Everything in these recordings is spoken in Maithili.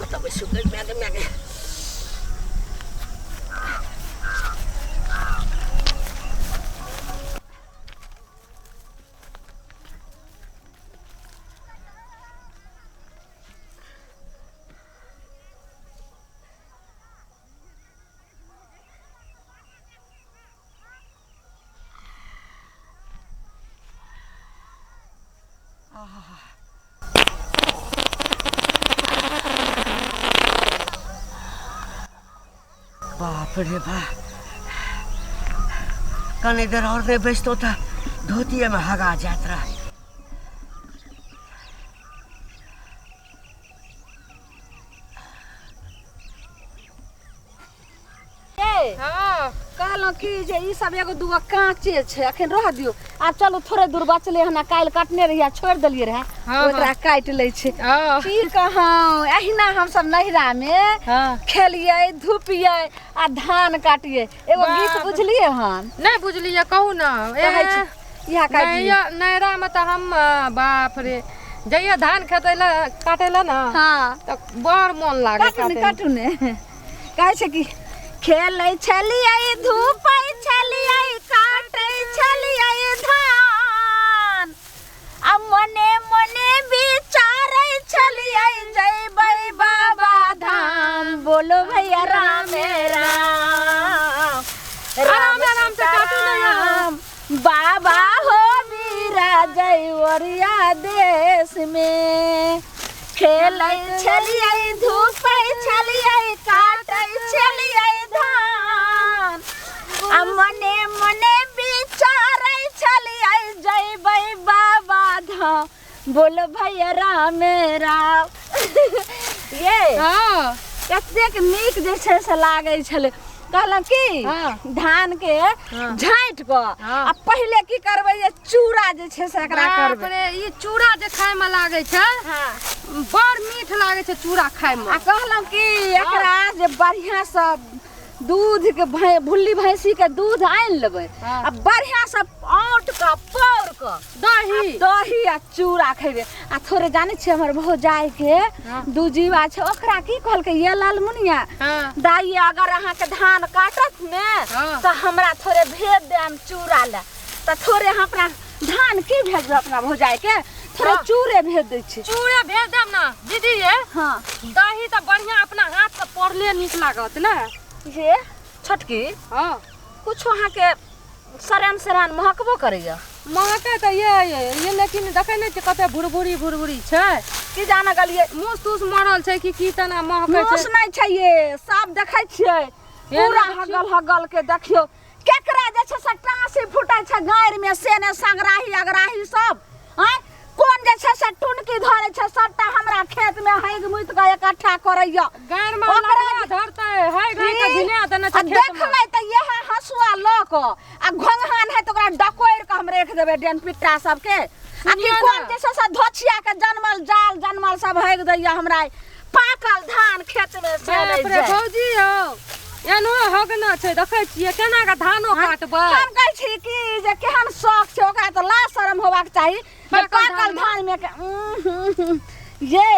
कतऽ बैसू गै माय गे माय गे। बाप रे बाप, कने देर और नहीं बैसतो तऽ धोतिए में हगा जात रहे। ए, हाँ। कहलहुँ कि जे ई सब एगो दूगो काँचे छै, अखन रह दियौ। आब चलू, थोड़े दूर बचले हन, काल्हि काटने रहियै, छोड़ि देलियै रहए। हाँ। ओकरा काटि लै छै। हाँ। की कहूँ, एहिना हमसब नैहरामे खेलियै धुपियै आ धान काटियै। एगो गीत बाप। बुझलियै हन? नहि बुझलियै, कहू ने। कहै छी, इएह काटि लिअ। नैहरामे तऽ हम बाप रे जइयै धान खेतै लए, काटै लए ने, तऽ बड़ मोन लागै। काटू ने, काटू ने। कहै छै कि खेलै छलियै, धूपै छलियै, काटै छलियै धान, आ मने मने विचारै छलियै जयबै बाबा धाम। बोलो भैया रामे राम आराम आराम से काटू ने यार। राम बाबा हो बीरा जय देश में। खेलै छलियै, धूपै छलियै, काटै छलियै धान, आ मने मने विचारै छलियै जयबै बाबा धाम। बोलो भैया राम राम। ये कतेक नीक जे छै से लागै छलै। कहलहुँ की, धान के झाँटि कऽ आ पहिले की करबै जे चूड़ा जे छै से एकरा बाप करबै। रे, ई चूड़ा जे खाय में लागै छै, बड़ मीठ लागै छै चूड़ा खाय में। आ कहलहुँ कि एकरा जे बढ़िआँ सँ दूध के भुल्ली भैंसी के दूध आनि लेबै आ बढ़िआँ सँ औंट कऽ पौर कऽ दही आ दही आ चूड़ा खेबै। आ थोड़े जानै छियै, हमर भौजाई के दू जीवा छै, ओकरा की कहलकै ये लालमुनिया दाई, अगर अहाँके धान काटत ने तऽ हमरा थोड़े भेज देम चूड़ा लए। तऽ थोड़े हम अपना धान की भेजबै, अपना भौजाई के थोड़े चूड़े भेज दै छी। चूड़े भेज देब ने दीदी ये? दही तऽ बढ़िया अपना हाथ से पड़ले नीक लागत ने। ये छोटकी, कुछो अहाँके सरान सरान महकबो करैया? महकै तऽ ये, लेकिन देखै नहि छियै कते भुरभुरी भुरभुरी छै। की जाने गेलियै। मूस तूस मरल छै कि की, तेना महकै मूस छै। नहि छै ये, सब देखै छियै पूरा देखियौ। हगल हगल के। देखियौ केकरा जे छै से टाँसी फूटै छै गाड़ि में, से ने संगराही अगराही सब आँय, कोन जे छै से टुनकी धरै छै, सबटा हमरा खेत में हैग मुति कऽ इकट्ठा करैया। गाड़ि में ओकरा लकड़ा धरतै, है गाय के ई? घिना देने आ छै खेत में। देखबै तऽ इएह हँसुआ लऽ कऽ आ घोंघान है तऽ ओकरा डकोरि कऽ हम राखि देबै डेन पिट्टा सबके। आ कि सुनियौ कोन ने। जे छै से धोछिया के जनमल जाल जनमल सब हैग दैया हमरा पाकल धान खेत में से बाप नहि रे जाय। भौजी हौ, एनो हगना छै, देखै छियै केना के धानो काटबै। हम कहै छी कि जे केहन शौक छै ओकरा, तऽ लाज शरम होबाक चाही जे पाकल पाकल धान में। धान में के ये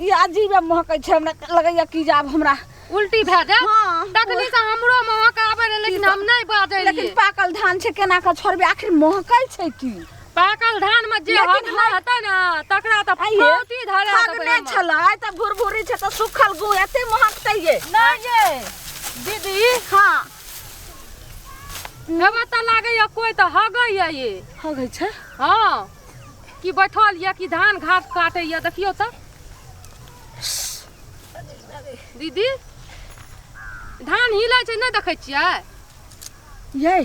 ई अजीबे महकै छै। हमरा लगैया कि जे आब हमरा उल्टी भए जायत। तखनी से हमरो महक आबै रहै, लेकिन हम नहि बाजै लेकिन रहियै। पाकल धान छै, केना कऽ छोड़बै? आखिर महकै छै की? पाकल धान में जे लेकिन हगना हेतै ने, तकरा तऽ आइये, फौती धरा देबै हगने हम। छलै तऽ भुरभुरी छै, तऽ सुखल गुड़ एते महकतै ये? नहि ये दीदी। हेबे तऽ लागैया कोइ तऽ हगैया ये। हगै छै? हँ, कि बैठल यऽ कि धान घास काटैया, देखियौ तऽ दीदी, धान हिलै छै, नहि देखै छियै? ये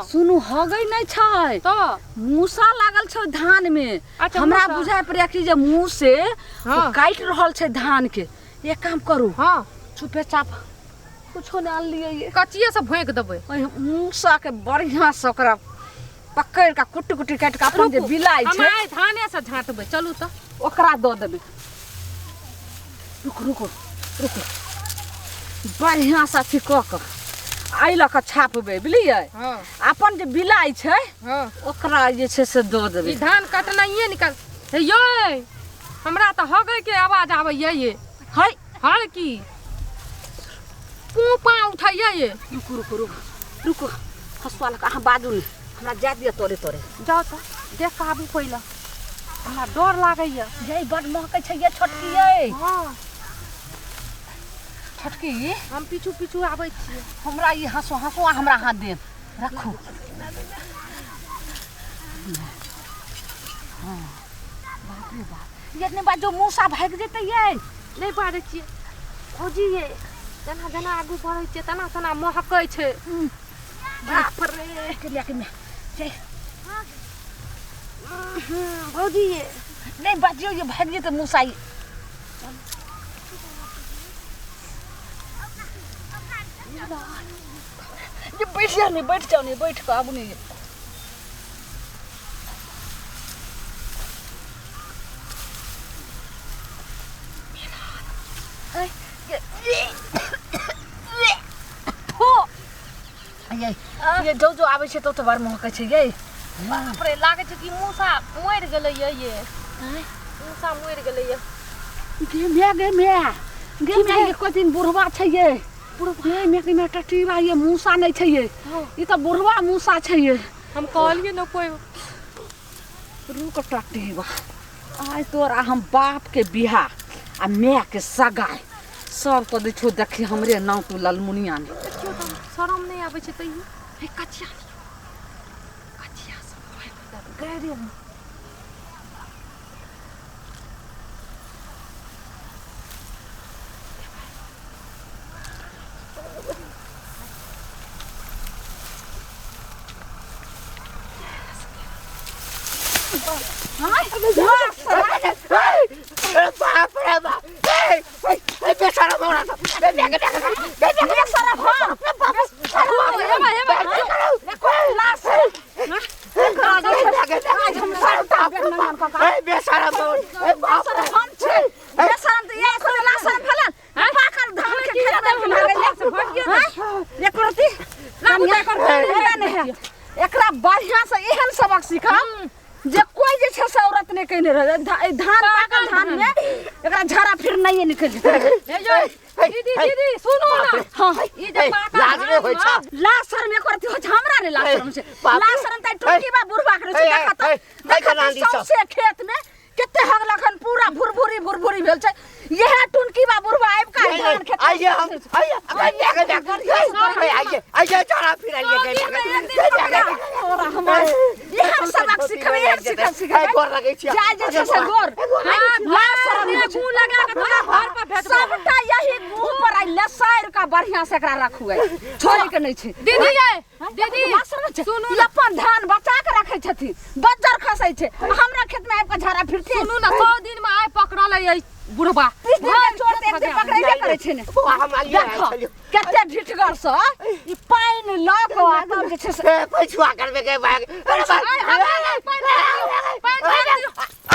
सुनू, हगै नहि छै तऽ मूसा लागल छै धान में। अच्छा, हमरा मूसा। बुझाइ पड़ैया कि जे मुँह से ओ काटि रहल छै धान के। एक काम करू, चुपे चाप कुछो नहि आनलियै ये। कचिए से भोंकि देबै। ओहि मूसा के बढ़िया से ओकरा पकड़ि कऽ कुट्टी कुट्टी काटि कऽ अपन जे रुकू, बिलाइ हम छै आइ धाने से झाँटबै, चलू तऽ। ओकरा दऽ देबै। रुकू रुकू रुकू, बढ़िआँ से अथी कऽ कऽ एहि लऽ कऽ छापबै, बुझलियै? अपन जे बिलाइ छै ओकरा जे छै से दऽ देबै। ई धान कटनाइए निकाल। हे यै, हमरा तऽ हगै के आवाज आबैया ये। है हर की पू पा उठाइए ये। रुकू रुकू रुकू रुकू, हसुआ लऽ कऽ अहाँ बाजू नहि, हमरा जाय दिअ तोरे तोरे। जाओ तऽ देख कऽ आबू पहिले, हमरा डर लागैया। ये बड महकै छै ये छोटकी ये। हँ छोटकी हम पीछू पीछू आबै छियै। हमरा ई हँसुआ हँसुआ हमरा अहाँ देब, रखू। हाँ बाप रे बाप, ये नहि बाजू मूसा भागि जेतै ये। नहि बाजै छियै भौजी, ये जेना जेना आगू बढ़ै छियै तेना तेना महकै छै। बाप रे के लिया के जय भौजी ये नहि बाजियौ, ये भागि जेतै मूसा। ई ये बैठ जाओ नहीं, बैठ जाओ नहीं, बैठ कऽ आबू नहीं। ये ये जो जो आबै छै तो तो बड़ महकै छै ये। बाप रे लागै छै कि मूसा मरि गेलै ये। ये मूसा मरि गेलै ये। गे my गे my गे my, ये कोई दिन बुढ़वा छै ये। गे my गे my टटीबा, ये मूसा नहीं छै ये, ई तऽ बुढ़वा मूसा छै ये। हम कहलियै ने कोई। रुक टटीबा, आइ तोरा हम बाप के बियाह आ my के सगाई सब कऽ दै छौ। देखी हमरे नाम तू ललमुनिया ने। देखियौ तऽ शरम नहि आबै छै तैयो। हे कचिया लियौ, कचिया सब गैरे बाप रे बाप, ए बेशरम औरत, ए बेग बेग बेग बेशरम हम, बेशरम औरत, ए बाप रे हम छी बेशरम तऽ ये कोई लाशरम फलन पाकल धान के खेत में भागल एको रति एकरा बढ़िया से एहन सबक सिखा जे कोई जे छै से औरत नहि कहने रहे। धान पाकल धान में एकरा झाड़ा फिर नहीं निकल जेतै। दीदी दीदी सुनू ना। हाँ ई जे पाकल लाज नहि होइ छै। लाशरम एको रति होइ छै हमरा नहि लाशरम छै। लाशरम तऽ टुटकी बा बुढ़वा के रहै छै। देखा तऽ देखा तऽ सौंसे खेत में कते हगलखन पूरा भुरभुरी भुरभुरी भेल छै। इएह टुनकी बा बुढ़वा आबि कऽ धान खेत आइए हम आइए आइए आइए आइए चढ़ा फिर आइए तोरा हमर इएह सबक सिखबै, इएह सिखब सिखबै गोर लगै छी। जाय जे छै से गोर लाशरम गू लगा के तोरा घर पर भेजबो। सबटा यही मुँह पर आइ लसारि कऽ बढ़िया से एकरा रखू, छोड़ै के नहि छै। दीदी ये दीदी लाशरम छै। सुनू ई अपन धान बचा के रखै छथिन, बज्जर खसै छै, हमरा खेत में आबि कऽ झाड़ा फिरथिन। सुनू ना, 100 दिन में आइ पकड़ल है बुढ़वा। 30 दिन के चोर तऽ एक दिन पकड़ेबे करै छै ने। बौआ हम आइए देखो कते ढिठगर से ई पानि लऽ कऽ आ तब जे छै से पछुआ करबे के भाग। अरे बाप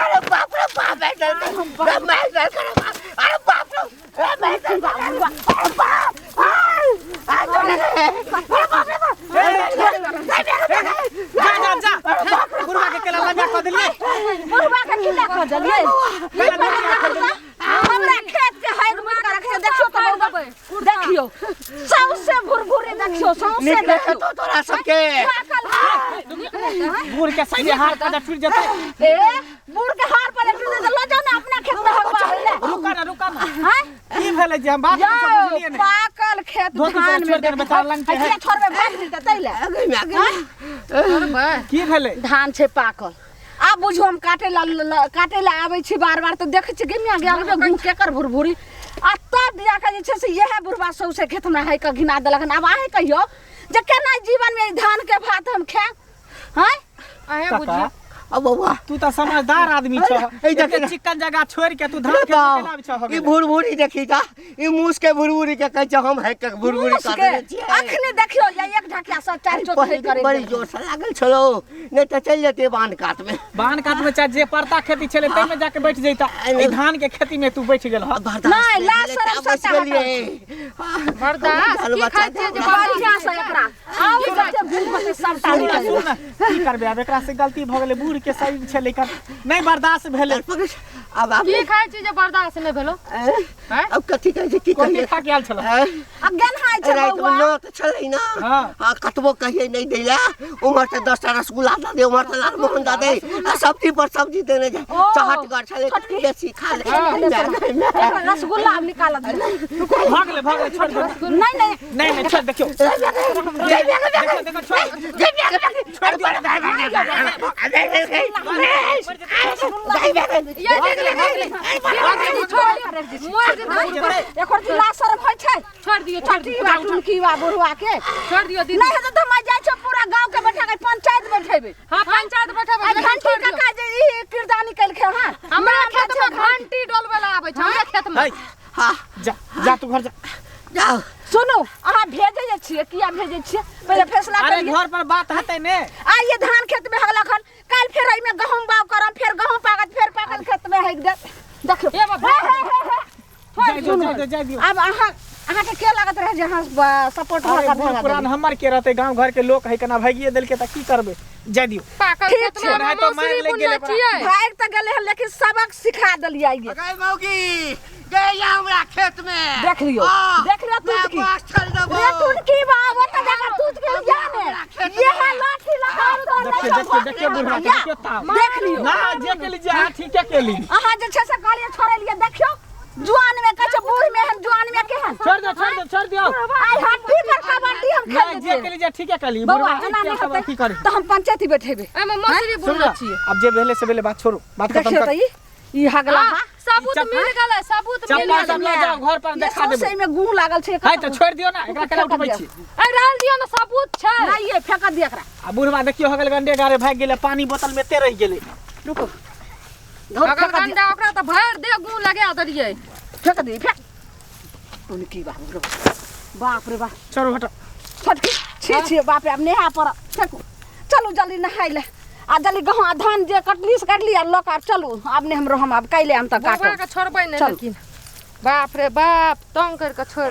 अरे बाप रे बाप, मैं डर कर, अरे बाप रे मैं डर, अरे बाप अरे बाप रे बाप। जा जा जा, बुढ़वा के केला लम्बा कऽ देलियै। बुढ़वा के किला कऽ देलियै। हमरा खेत के हैग मुद कऽ रखै छै। देखियौ तऽ बौआ, देखियौ सौंसे भुरभुरी, देखियौ सौंसे, निकले देखियौ तो तोरा सबके पाकल। बूढ़ के सही हाथ पर टूट जेतै। ए बूढ़ के हार पर टूट जेतै, लऽ जाउ ने अपना खेत में हगबाबै ले। रुका ना रुका ना, हैं की भेलै जे हम बात यौ किछो बुझलियै नहि। पाकल खेत धोती धान छोड़ि में देने बेचारा लंगटे है। किया छोड़बै, भागि जेतै तै ले। की भेलै? धान छै पाकल। आब बुझू हम काटे ला काटे ला आबै छी बार बार तऽ देखै छी गे मियाँ गे अगबे गूँ केकर भुरभुरी, आ तब जाके जे छै से इएह बुढ़वा सौंसे खेत हमरा हइ कऽ घिना देलक हन। आब अहीँ कहियौ जे केना जीवन में ई धान के भात हम खायब? हैं अहें काका बुझियौ। अब बौआ तू तऽ समझदार आदमी छह, ए देख एते ना। चिक्कन जगह छोड़ि के तू धान खेत में केना आबै छह? ई भुरभुरी देखी ता, ई मूस के भुरभुरी के कहै छै हम है के भुरभुरी मूस कर के देने छियै। अखने देखियौ ये एक ढकिया सब चारि चोट पहिल करे बड़ी जोर से लागल छलो, नहि तऽ चलि जेतै बान्ह कात में। बान्ह कात में चाहे जे परता खेती छलै ताहि में जाके बैठ जैता, ई धान के खेती में तू बैठ गेल हँ। बर्दाश्त नहि, नहि लाज भेलै, शरम तऽ बचि सबटा गेलियै। बर्दाश्त की खाइ छियै जे बढ़िया से एकरा आउ जते भूख होतै सबटा सुन ना, निकलि सुन ना, की करबै आब, एकरा से गलती भऽ गेलै, बूढ़ के शरीर छलै, एकर नहि बर्दाश्त भेलै। आब आब की खाइ छी जे बर्दाश्त नहि भेलो? आँय? आब कथी कहै छै की कथी कहियै? खा के आयल छल? आँय? आ गेन्हाइ छै रातिमे बौआ। नोत छलै ने। हाँ। हाँ, कतबो कहियै नहि दै लए, उम्हर से 10टा रसगुल्ला दऽ दे, उम्हर से लालमोहन दऽ दे, आ सब्जी पर सब्जी देने जाय। ओ, चहटगर छलै, छोटकी। बेसी खा ले। एकरा रसगुल्ला आब निकालऽ दे। भऽ गेलै, भऽ गेलै, छोड़ दे। नहि नहि। नहि नहि, छोड़, देखियौ देखियौ देखियौ, छोड़। ये देख ले, देख ले। मरि जेतै। एकर जिला शरम होइ छै। छोड़ दियौ, छोड़ दियौ। छोटकी बा, टुनकी बा, बुढ़वा के छोड़ दियौ दीदी। नहि हेतै तऽ हम जाइ छियै पूरा गाँव के बैठा के पंचायत बैठेबै। हाँ, पंचायत बैठेबै, आ लेकिन घंटी छोड़ दियौ। काका जे ई किरदानी केलकै हँ। हमरा खेत में घंटी डोलबै ला आबै छै, हमरा खेत में। है, हाँ। जा जा, तू घर जा। जाओ। सुनू, अहाँ भेजै जे छियै, किया भेजै छियै? पहिले फैसला अरे करियै। घर पर बात हेतै ने। आ ये धान खेत में हगलक हन, काल्हि फेर एहिमे गहूम बाग करब, फेर गहूम पाकत, फेर पाकल खेत में हगि देत। देखियौ। ए बाबा। हे, हे, हे, हे। जाय दियौ, जाय दियौ, जाय दियौ। आब अहाँ अहाँके के लागत रहे जे अहाँ सपोर्ट अरे भऽ बूढ़ कऽ पुरान हमर के रहतै? गाँव घर के लोक है, केना भागिए देलकै तऽ की करबै? जाय दियौ। पाकल ठीक खेत छै। में ओनाहितो मौसरी मारि लागि बुनने गेलै ओकरा। छियै। भागि तऽ गेलै हन, लेकिन सबक सिखा देलियै ये। गै मौगी गै, हमरा खेत में देख लियौ, देख लियौ तुतकी। रे टुनकी बा, ओतऽ जाकऽ तुतकी या ने ये है लाठी लगा तो देखियौ देखियौ देखियौ बुढ़वा के देखियौ ताव। देख लियौ। ना जे केली जे अहाँ ठीके केली। अहाँ जे छै से कहलियै छोड़ेलियै, देखियौ जुआन में कहै छै बूढ़ में हन, जुआन में केहन। छोड़ दियौ, छोड़ दियौ, छोड़ दियौ। आइ हड्डी पर कबड्डी हम ना खेल जे देतियै। केली जे ठीके केली। बौआ बुढ़वा एना नहि के हेतै की करी? तऽ हम पंचायती बैठेबै। एहिमे मौसरी सुन बुनने न, छियै। अब जे भेले से भेले, बात छोड़ू, बात खत्म देखियौ कर। तऽ ई हगला हाँ, सबूत मिल गेलै, सबूत मिल चप्पल गेलै। सब लऽ जाउ, घर पर ये देखा देबै। सौंसे में गूं लागल छै। है तऽ छोड़ि दियौ ने एकरा, केना उठबै छी? ए रहल दियौ ने, सबूत छै। नहि ये, फेंक दिअ एकरा। आ बुढ़वा देखियौ हो गेल गंडे गारे भागि गेलै, पानी बोतल में एते रहि गेलै। रुको, धौर, अगर फेंक दिअ। गंडा ओकरा तऽ भरि दे गू लगा देलियै। फेंक दिअ, फेंक। टुनकी बाप रे बाप रे बाप। छोड़ू, हटो। छोटकी छी छी बाप रे, आब नेहा पर फेंकू। चलू जल्दी नहाय ले आ जल्दी गहूँ आ धान जे कटली से कटली आ लऽ कऽ आब चलू। आब नहि हमरो, हम आब काल्हि हम तऽ बुढ़वा काटब। के छोड़बै नहि। चलू। लेकिन बाप रे बाप, तंग करि कऽ छोड़ि।